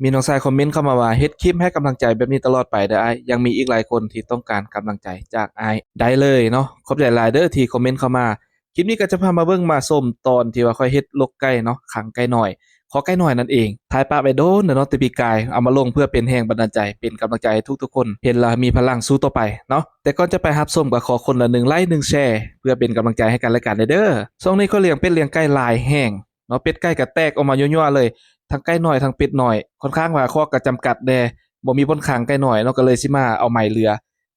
ມີນ້ອງຊາຍຄອມເມັນເຂົ້າມາວ່າ ເຮັດຄລິບໃຫ້ກຳລັງໃຈແບບນີ້ຕະຫຼອດໄປເດີ້ອ້າຍ, ຍັງມີອີກຫຼາຍຄົນທີ່ຕ້ອງການກຳລັງໃຈຈາກອ້າຍ. ໄດ້ເລີຍເນາະ, ຂອບໃຈຫຼາຍເດີ້ທີ່ຄອມເມັນເຂົ້າມາ. ຄລິບນີ້ກໍຈະພາມາເບິ່ງມາຊົມຕອນທີ່ວ່າຂ້ອຍເຮັດລົກໄກ່ເນາະ, ຂັງໄກ່ນ້ອຍ, ຄອກໄກ່ນ້ອຍນັ້ນເອງ. ຖ່າຍປະໄວ້ດົນແລ້ວເນາະ, ແຕ່ປີກາຍເອົາມາລົງເພື່ອເປັນແຮງບັນດານໃຈ, ເປັນກຳລັງໃຈໃຫ້ທຸກໆຄົນ ເຫັນແລ້ວມີພະລັງສູ້ຕໍ່ໄປເນາະ. ແຕ່ກ່ອນຈະໄປຮັບຊົມ ກໍຂໍຄົນລະໜຶ່ງໄລ້ ໜຶ່ງແຊ ເພື່ອເປັນກຳລັງໃຈໃຫ້ກັນແລະກັນເດີ້. ຊ່ວງນີ້ຂ້ອຍລ້ຽງເປັດລ້ຽງໄກ່ຫຼາຍແຮງເນາະ, ເປັດໄກ່ກໍແຕກອອກມາຍົວໆເລີຍ, ທັງໄກ່ນ້ອຍ ທັງເປັດນ້ອຍ. ຂ້ອນຂ້າງວ່າຄອກກໍຈຳກັດແດ່, ບໍ່ມີບ່ອນຂັງໄກ່ນ້ອຍເນາະ, ກໍເລີຍຊິມາເອົາໄມ້ເຫຼືອ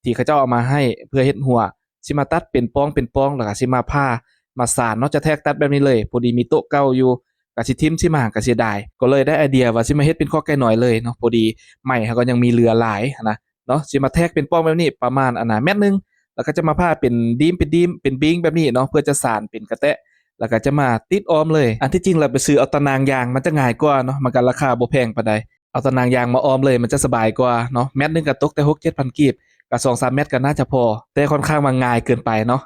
ທີ່ເຂົາເຈົ້າເອົາມາໃຫ້ເພື່ອເຮັດຮົ້ວ, ຊິມາຕັດເປັນປ່ອງເປັນປ່ອງ ແລ້ວກໍຊິມາຜ່າມາສານເນາະ, ຈະແທກຕັດແບບນີ້ເລີຍ. ພໍດີມີໂຕະເກົ່າຢູ່ ກໍຊິຖິ້ມ ຊິມາກໍເສຍດາຍ, ກໍເລີຍໄດ້ໄອເດຍວ່າຊິມາເຮັດເປັນຄອກໄກ່ນ້ອຍເລີຍເນາະ. ພໍດີໄມ້ເຮົາກໍຍັງມີເຫຼືອຫຼາຍຫັ້ນນະ ເນາະ, ຊິມາແທກເປັນປ່ອງແບບນີ້ ປະມານ ອັນນ່າ ແມັດໜຶ່ງ, ແລ້ວກໍຈະມາຜ່າເປັນດີມ ເປັນດີມ ເປັນບີງແບບນີ້ເນາະ ເພື່ອຈະສານເປັນກະແຕະ, ແລ້ວກໍຈະມາຕິດອ້ອມເລີຍ. ອັນທີ່ຈິງແລ້ວໄປຊື້ເອົາຕາໜ່າງຢາງ ມັນຈະງ່າຍກວ່າເນາະ, ມັນກໍລາຄາບໍ່ແພງປານໃດ. ເອົາຕາໜ່າງຢາງມາອ້ອມເລີຍ ມັນຈະສະບາຍກວ່າເນາະ. ແມັດໜຶ່ງກໍຕົກແຕ່ຫົກເຈັດພັນກີບ, ກໍສອງສາມແມັດກໍໜ້າຈະພໍ, ແຕ່ຂ້ອນຂ້າງວ່າງ່າຍເກີນໄປເນາະ,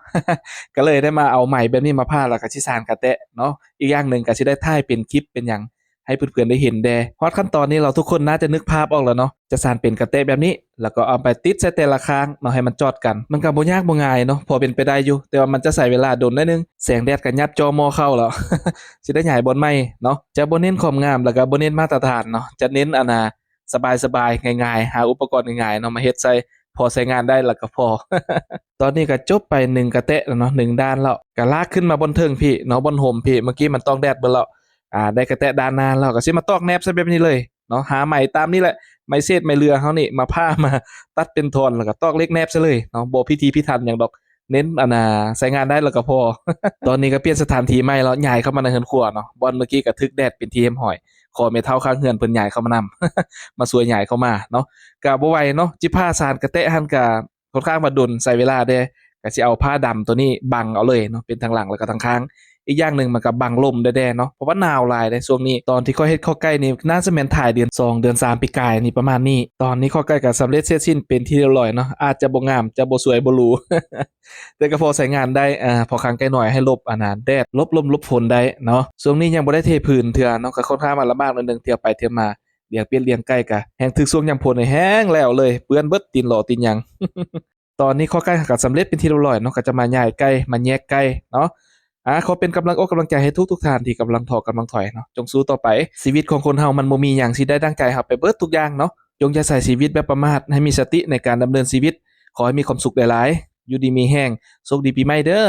ກໍເລີຍໄດ້ມາເອົາໄມ້ແບບນີ້ມາຜ່າ ແລ້ວກໍຊິສານກະແຕະເນາະ. ອີກຢ່າງໜຶ່ງກໍຊິໄດ້ຖ່າຍເປັນຄລິບເປັນຫຍັງ ໃຫ້ເພື່ອນໆໄດ້ເຫັນແດ່. ຮອດຂັ້ນຕອນນີ້ແລ້ວ ທຸກຄົນໜ້າຈະນຶກພາບອອກແລ້ວເນາະ, ຈະສານເປັນກະແຕະແບບນີ້ ແລ້ວກໍເອົາໄປຕິດໃສ່ແຕ່ລະຂ້າງເນາະ ໃຫ້ມັນຈອດກັນ. ມັນກໍບໍ່ຍາກບໍ່ງ່າຍເນາະ, ພໍເປັນໄປໄດ້ຢູ່, ແຕ່ວ່າມັນຈະໃຊ້ເວລາດົນໜ້ອຍໜຶ່ງ. ແສງແດດກໍຍັບຈໍ່ໝໍ້ເຂົ້າແລ້ວ, ຊິໄດ້ຍ້າຍບ່ອນໃໝ່ເນາະ. ຈະບໍ່ເນັ້ນຄວາມງາມ ແລ້ວກໍບໍ່ເນັ້ນມາດຕະຖານເນາະ, ຈະເນັ້ນ ອັນນ່າ ສະບາຍໆ ງ່າຍໆ, ຫາອຸປະກອນງ່າຍໆເນາະ ມາເຮັດໃສ່ ພໍໃຊ້ງານໄດ້ ແລ້ວກໍພໍ. ຕອນນີ້ກໍຈົບໄປໜຶ່ງກະແຕະແລ້ວເນາະ, ໜຶ່ງດ້ານແລ້ວ. ກໍລາກຂຶ້ນມາບ່ອນເທິງພີ້ເນາະ, ບ່ອນຮົ່ມພີ້. ເມື່ອກີ້ມັນຕອກແດດເບິດແລ້ວ, ອາ ໄດ້ກະແຕະດ້ານໜ້າແລ້ວ, ກໍຊິມາຕອກແໜບໃສ່ແບບນີ້ເລີຍເນາະ. ຫາໄມ້ຕາມນີ້ແຫຼະ, ໄມ້ເສດໄມ້ເຫຼືອເຮົານີ້ ມາຜ່າມາຕັດເປັນທ່ອນ ແລ້ວກໍຕອກເຫຼັກແໜບໃສ່ເລີຍເນາະ. ບໍ່ພິຖີພິຖັນຫຍັງດອກ, ເນັ້ນ ອັນນ່າ ໃຊ້ງານໄດ້ແລ້ວກໍພໍ. ຕອນນີ້ກໍປ່ຽນສະຖານທີ່ໃໝ່ແລ້ວ, ຍ້າຍເຂົ້າມາໃນເຮືອນຄົວເນາະ. ບ່ອນເມື່ອກີ້ກໍຖືກແດດເປັນທີ່ຮຽບຮ້ອຍ, ຂໍແມ່ເຖົ້າຂ້າງເຮືອນເພິ່ນຍ້າຍເຂົ້າມານຳ, ມາຊ່ວຍຍ້າຍເຂົ້າມາເນາະ. ກໍບໍ່ໄຫວເນາະ, ຈິຜ່າສານກະແຕະຫັ້ນກໍ ຂ້ອນຂ້າງວ່າດົນ ໃຊ້ເວລາແດ່, ກໍຊິເອົາຜ້າດຳໂຕນີ້ບັງເອົາເລີຍເນາະ, ເປັນທາງຫຼັງແລ້ວກໍທາງຂ້າງ. ອີກຢ່າງໜຶ່ງມັນກໍບັງລົມໄດ້ແດ່ເນາະ, ເພາະວ່າໜາວຫຼາຍເດ້ຊ່ວງນີ້. ຕອນທີ່ຂ້ອຍເຮັດຄອກໄກ່ນີ້ ໜ້າຈະແມ່ນທ້າຍເດືອນສອງ ເດືອນສາມ ປີກາຍນີ້ ປະມານນີ້. ຕອນນີ້ຄອກໄກ່ກໍສຳເລັດເສັດສິ້ນເປັນທີ່ຮຽບຮ້ອຍເນາະ, ອາດຈະບໍ່ງາມ ຈະບໍ່ສວຍ ບໍ່ຫຼູ ແຕ່ກໍພໍໃຊ້ງານໄດ້, ອາ ພໍຂັງໄກ່ນ້ອຍໃຫ້ຫຼົບ ອັນນ່າ ແດດ, ຫຼົບລົມ ຫຼົບຝົນໄດ້ເນາະ. ຊ່ວງນີ້ຍັງບໍ່ໄດ້ເທພື້ນເທື່ອເນາະ, ກໍຂ້ອນຂ້າງວ່າລຳບາກໜ້ອຍໜຶ່ງ, ທຽວໄປທຽວມາ, ລ້ຽງເປັດລ້ຽງໄກ່ກະແຮ່ງຖືກຊ່ວງຍາມຝົນແຮ່ງແລ້ວເລີຍ, ເປື້ອນເບິດຕີນຫຼໍຕີນຫຍັງ. ຕອນນີ້ຄອກໄກ່ເຮົາກໍສຳເລັດເປັນທີ່ຮຽບຮ້ອຍເນາະ, ກໍຈະມາຍ້າຍໄກ່ ມາແຍກໄກ່ເນາະ. ອາ ຂໍເປັນກຳລັງອົກກຳລັງໃຈໃຫ້ທຸກໆທ່ານທີ່ກຳລັງທໍກຳລັງຖອຍເນາະ, ຈົ່ງສູ້ຕໍ່ໄປ. ຊີວິດຂອງຄົນເຮົາມັນບໍ່ມີຫຍັງຊິໄດ້ດັ່ງໃຈເຮົາໄປເບິດທຸກຢ່າງເນາະ. ຈົ່ງຢ່າໃຊ້ຊີວິດແບບປະໝາດ, ໃຫ້ມີສະຕິໃນການດຳເນີນຊີວິດ. ຂໍໃຫ້ມີຄວາມສຸກຫຼາຍໆ, ຢູ່ດີມີແຮງ, ໂຊກດີປີໃໝ່ເດີ້.